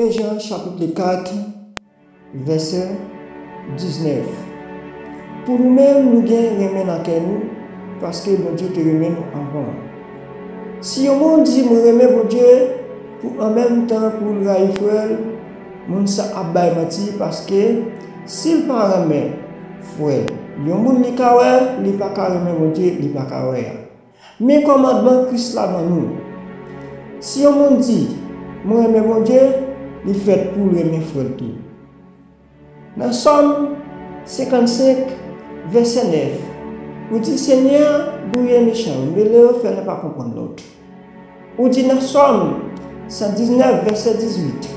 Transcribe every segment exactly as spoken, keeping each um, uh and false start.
Jan chapit kat, vèsè diznèf. Pou nou menm, nou gen renmen nan kè nou, paske Bondye te renmen nou anvan. Si yon moun di, "Mwen renmen Bondye," pou an menm tan pou l rayi frè l, moun sa ap bay manti, paske si l pa renmen frè l, yon moun li ka wè, li pa ka renmen Bondye, li pa ka wè a. Men kòmandman Kris la ban nou. Si yon moun di, "Mwen renmen Bondye," li fèt pou l renmen frè l tou. Nan Sòm senkannsenk, vèsè nèf, ou di, "Senyè a gouye mechan yo, mele yo fè yo pa konprann lòt." Ou di nan Sòm san diznèf, vèsè dizuit,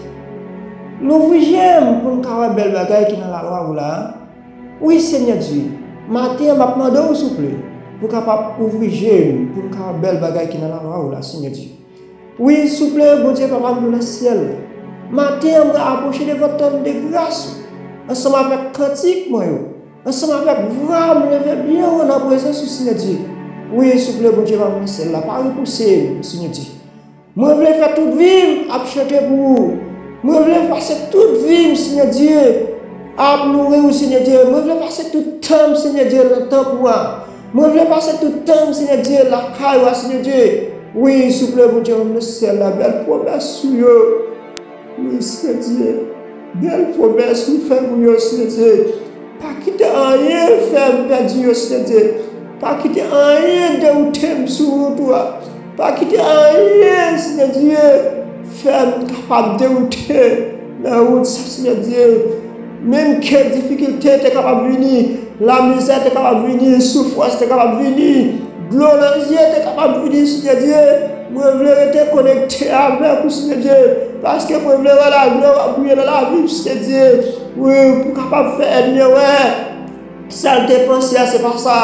"Louvri je m pou m ka wè bèl bagay ki nan lalwa ou la a." Wi, Senyè Dye, maten an m ap mande w, souple, pou w kapab ouvri je m, pou m ka wè bèl bagay ki nan lalwa ou la, Senyè Dye. Wi, souple, Bondye Papa m, nou nan syèl la. Maten an, mwen apwoche devan twòn de gras ou, ansanm avèk kantik mwen yo, ansanm avèk vwa m leve byen wo nan prezans ou, Senyè Dye. Wi, souple, Bondye Papa m nan syèl la, pa repouse m, Senyè Dye. Mwen vle fè tout vi m ap chante pou ou. Mwen vle pase tout vi m, Senyè Dye, ap loure ou, Senyè Dye. Mwen vle pase tout tan m, Senyè Dye, nan tanp ou a. Mwen vle pase tout tan m, Senyè Dye, lakay ou a, Senyè Dye. Wi, souple, Bondye, nan syèl la, bèl pwomès ou yo. Wi, Senyè Dye, bèl pwomès ou fè moun yo, Senyè Dye. Pa kite anyen fè m pèdi yo, Senyè Dye. Pa kite anyen dewoute m sou wout ou a. Pa kite anyen, Senyè Dye, fè m kapab dewoute nan wout sa, Senyè Dye. Menm ke difikilte te kapab vini, lamizè te kapab vini, soufrans te kapab vini, dlo nan zye te kapab vini, Senyè Dye. Mwen vle rete konekte avèk ou, Senyè Dye, paske mwen vle wè laglwa w ap briye nan lavi m, Senyè Dye. Wi, pou kapab fè ènmi an wè sa l te panse a, se pa sa.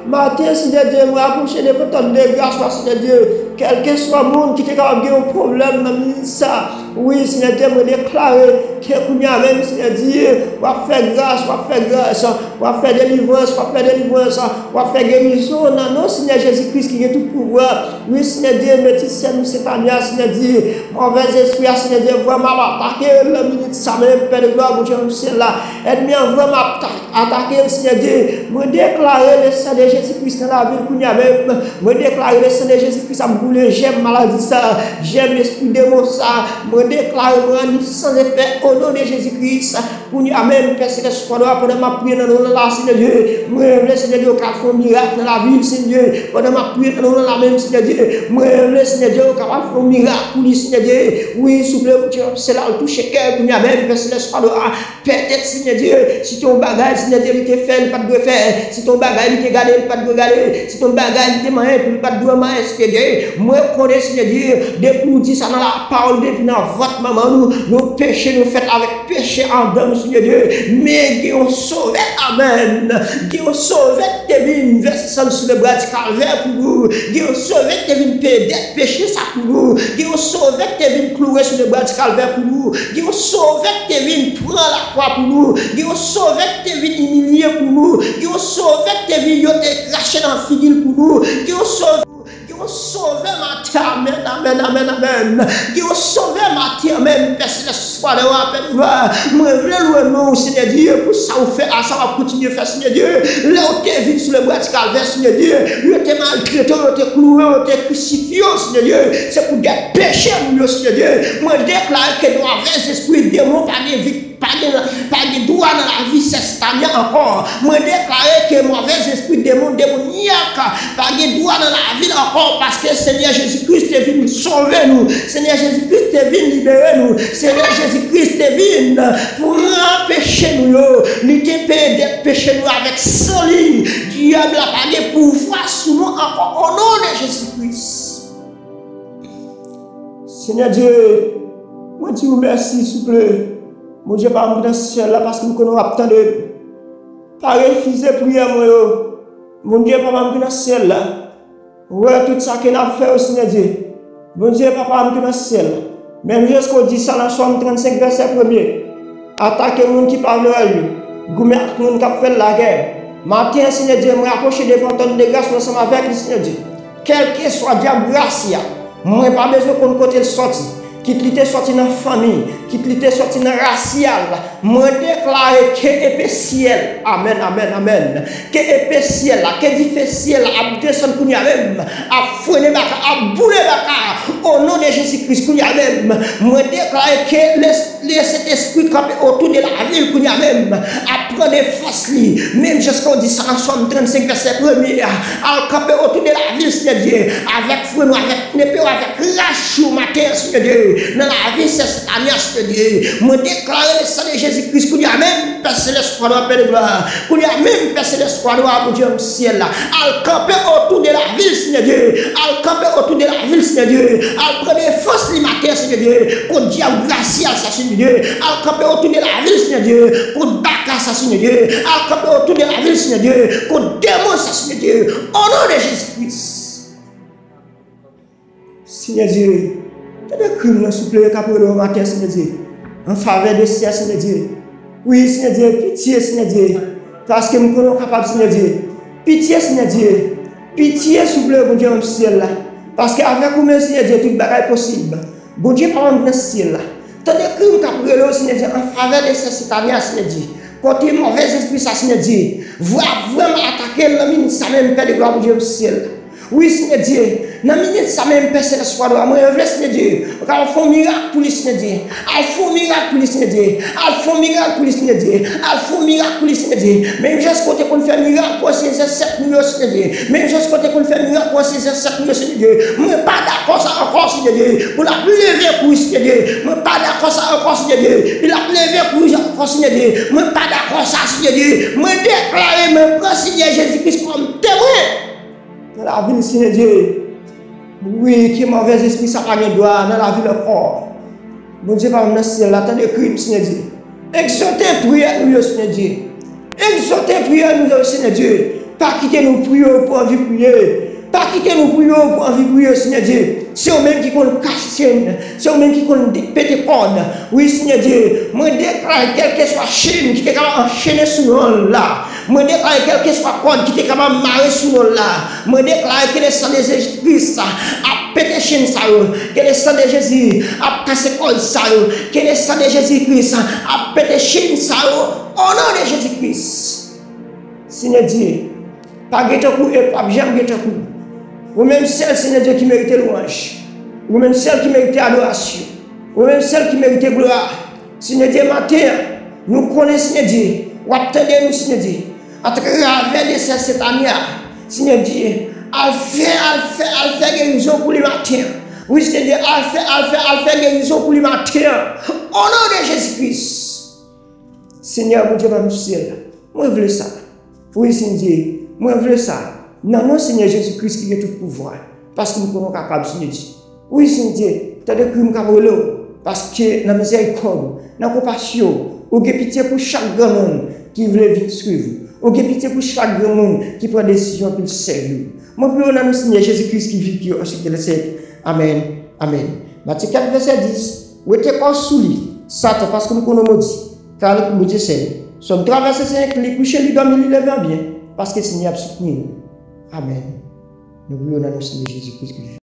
Maten, Senyè Dye, mwen apwoche devan twòn de gras ou a, Senyè Dye. Kèlkeswa moun ki te kapab gen yon pwoblèm nan minit sa, wi, Senyè Dye, mwen deklare ke kounye a menm, Senyè Dye, w ap fè gras, w ap fè gras, w ap fè delivrans, w ap fè delivrans, w ap fè gerizon nan non Senyè Jezi Kris ki gen tout pouvwa. Wi, Senyè Dye, mete sèn ou Setania, Senyè Dye, move lespri a, Senyè Dye, vrèman ap atake l nan minit sa menm, Pè de glwa, Bondye nan syèl la. Ènmi an vrèman ap ta- atake l, Senyè Dye. Mwen deklare le san de Jezi Kris nan lavi l kounye a menm. Mwen deklare le san de Jezi Kris ap boule jèm maladi sa, jèm lespri demon sa. Mwen deklare, mwen rann li san efè o non de Jezi Kris. Kounye a menm, Pè Selès, pandan m ap priye nan non w la, Senyè Dye, mwen vle, Senyè Dye, w ka fè yon mirak nan lavi l, Senyè Dye. Pandan m ap priye nan non w la menm, Senyè Dye, mwen vle, Senyè Dye, w kapab fè yon mirak pou li, Senyè Dye. Wi, souple, Bondye, se la l touche kè kounye a menm, Pè Selès, pandan a Petèt, Senyè Dye, si te yon bagay, Senyè Dye, li te fè, li pa t dwe fè. Si te yon bagay, li te gade, li pa t dwe gade. Si te yon bagay, li te manyen, li pa t dwe manyen, Senyè Dye. Mwen konnen, Senyè Dye, depi w di sa nan lapawòl, depi nan vant manman nou, nou peche, nou fèt avèk peche anndan nou, Senyè Dye. Men gen yon sovè, amèn. Gen yon sovè ki te vin vèse san l sou lebra di Kalvè pou nou. Gen yon sovè ki te vin peye dèt peche sa pou nou. Gen yon sovè ki te vin kloure sou lebra di Kalvè pou nou. Gen yon sovè ki te vin pran lakwa pou nou. Gen yon sovè ki te vin imilye pou nou. Gen yon sovè ki te vin yo te krache nan figi l pou nou. Gen yon sovè, gen yon sovè maten, amèn, amèn, amèn, amèn. Gen yon sovè maten, amèn, Pè Selès, Fwa de wa, Pè de glwa, mwen vle lwe non w, Senyè Dye, pou sa w fè a, sa w ap kontinye fè, Senyè Dye. Lè w te vin sou lebra di Kalvè, Senyè Dye, yo te maltrete w, yo te kloure w, yo te krisifye w, Senyè Dye. Se pou dèt peche nou yo, Senyè Dye. Mwen deklare ke move lespri demon pa gen vik-, pa gen, pa gen dwa nan lavi Sèstanya ankò. Mwen deklare ke move lespri demon, demonyak, pa gen dwa nan lavi l ankò, paske Senyè Jezi Kris te vin sove nou. Senyè Jezi Kris te vin libere nou. Senyè Jezi Kris te vin pran peche nou yo. Li te peye dèt peche nou avèk san li. Dyab la pa gen pouvwa sou nou ankò, o non de Jezi Kris. Senyè Dye, mwen di w mèsi, souple. Bondye pa m ki nan syèl la, paske m konnen w ap tande m. Pa refize priyè mwen yo. Bondye Papa m ki nan syèl la, ou wè tout sa ke n ap fè yo, Senyè Dye. Bondye Papa m ki nan syèl la, menm Jan di sa nan Sòm trannsenk, vèsè premye, atake moun ki pa vle wè l yo, goumen ak moun k ap fè l lagè. Maten an, Senyè Dye, mwen apwoche devan twòn de gras ou ansanm avèk li, Senyè Dye. Kèlkeswa dyab rasi a, mwen pa bezwen konn kote l sòti, kit li te sòti nan fanmi, Kit li te soti nan rasyal, mwen deklare ke epe syèl, amèn, amèn, amèn, ke epe syèl la, ke dife syèl la ap desann kounye a menm, ap frennen baka, ap boule baka, o non de Jezi Kris kounye a menm, mwen deklare ke lès- Lè Sentespri kanpe otou de lavil kounye a menm, ap pran de fòs li, menm jan w di sa nan Sòm trannsenk vèsè premye a, al kanpe otou de lavil, Senyè Dye, avèk frennen w, avèk nepe w, avèk rach ou maten an, Senyè Dye, nan lavi sè Setania, Senyè Dye, mwen deklare le san de Jezi Kris kounye a menm, Pè Selès, kwa nwa, Pè de glwa, kounye a menm, Pè Selès, kwa nwa, Bondye nan syèl la, al kanpe otou de lavil, Senyè Dye, al kanpe otou de lavil, Senyè Dye, al pran defans li maten, Senyè Dye, kont dyab rasyal sa, Senyè Dye, al kanpe otou de lavil, Senyè Dye, kont baka sa, Senyè Dye, al kanpe otou de lavil, Senyè Dye, kont demon sa, Senyè Dye, o non de Jezi Kris. Senyè Dye, tande kri m nan, souple, k ap rele w maten, Senyè Dye, an favè de sè, Senyè Dye. Wi, Senyè Dye, pitye, Senyè Dye, paske m konnen w kapab, Senyè Dye. Pitye, Senyè Dye, pitye, souple, Bondye nan syèl la, paske avèk ou menm, Senyè Dye, tout bagay posib. Bondye pa m nan syèl la, tande kri m k ap rele w, Senyè Dye, an favè de sè Setania, Senyè Dye. Kote movèz espri sa, Senyè Dye, vwa vrèman atake l nan minit sa menm, Pè de glwa, Bondye nan syèl la. Wi, Senyè Dye, nan minit sa menm, Pè Selès, kwa nwa, mwen vle, Senyè Dye, ou kapab fè yon mirak pou li, Senyè Dye. Al fè yon mirak pou li, Senyè Dye. Al fè yon mirak pou li, Senyè Dye. Al fè yon mirak pou li, Senyè Dye. Menm jan kote konn fè mirak pou ansyen zansèt nou yo, Senyè Dye. Menm jan kote konn fè mirak pou ansyen zansèt nou yo, Senyè Dye. Mwen pa dakò sa ankò, Senyè Dye. Pou l ap leve kouri, Senyè Dye. Mwen pa dakò sa ankò, Senyè Dye. Pou l ap leve kouri ankò, Senyè Dye. Mwen pa dakò sa, Senyè Dye. Mwen deklare, mwen pran Senyè Jezi Kris kòm temwen nan lavi l, Senyè Dye. Wi, ke movèz espri sa pa gen dwa nan lavi l ankò. Bondye pa m nan syèl la, tande kri m, Senyè Dye. Egzòte priyè nou yo, Senyè Dye. Egzòte priyè nou yo, Senyè Dye. Pa kite nou priye w pou anvi priye. Pa kite nou priye w pou anvi priye, Senyè Dye. Se ou menm ki konn kase chenn. Se ou menm ki konn de- pete kòd. Wi, Senyè Dye, mwen deklare kèlkeswa chenn ki te kapab anchene sou non l la. Mwen deklare kèlkeswa kòd ki te kapab mare sou non l la. Mwen deklare ke le san de Jezi Kris ap pete chenn sa yo. Ke le san de Jezi ap kase kòd sa yo. Ke le san de Jezi Kris ap pete chenn sa yo. O non de Jezi Kris. Senyè Dye, pa gen tankou w e p ap janm gen tankou w. Ou menm sèl, Senyè Dye, ki merite lwanj. Ou menm sèl ki merite adorasyon. Ou menm sèl ki merite glwa. Senyè Dye, maten an, nou konnen, Senyè Dye, w ap tande nou, Senyè Dye. Atravè de sè Setania, Senyè Dye, al fè, al fè, al fè gerizon pou li maten an. Wi, Senyè Dye, al fè, al fè, al fè gerizon pou li maten an. O non de Jezi Kris. Senyè Bondye pa m syèl la, mwen vle sa. Wi, Senyè Dye, mwen vle sa. Nan non Senyè Jezi Kris ki gen tout pouvwa, paske m konnen w kapab, Senyè Dye. Wi, Senyè Dye, tande kri m k ap rele w, paske nan mizèrikòd ou, nan konpasyon w, ou gen pitye pou chak granmoun ki vle vin swiv ou. Ou gen pitye pou chak granmoun ki pran desizyon pou l sèvi w. Mwen priye w nan non Senyè Jezi Kris ki viv, ki yo ansèk de lè sèk. Amèn. Amèn. Matye kat vèsè dis, wete kò w sou li, Satan, paske m konnen w modi, kal pou Bondye sèl. Sòm twa vèsè senk, li kouche, li dòmi, li leve an byen, paske Senyè ap soutni w. Amèn. Nou priye w nan non Senyè Jezi Kris ki viv.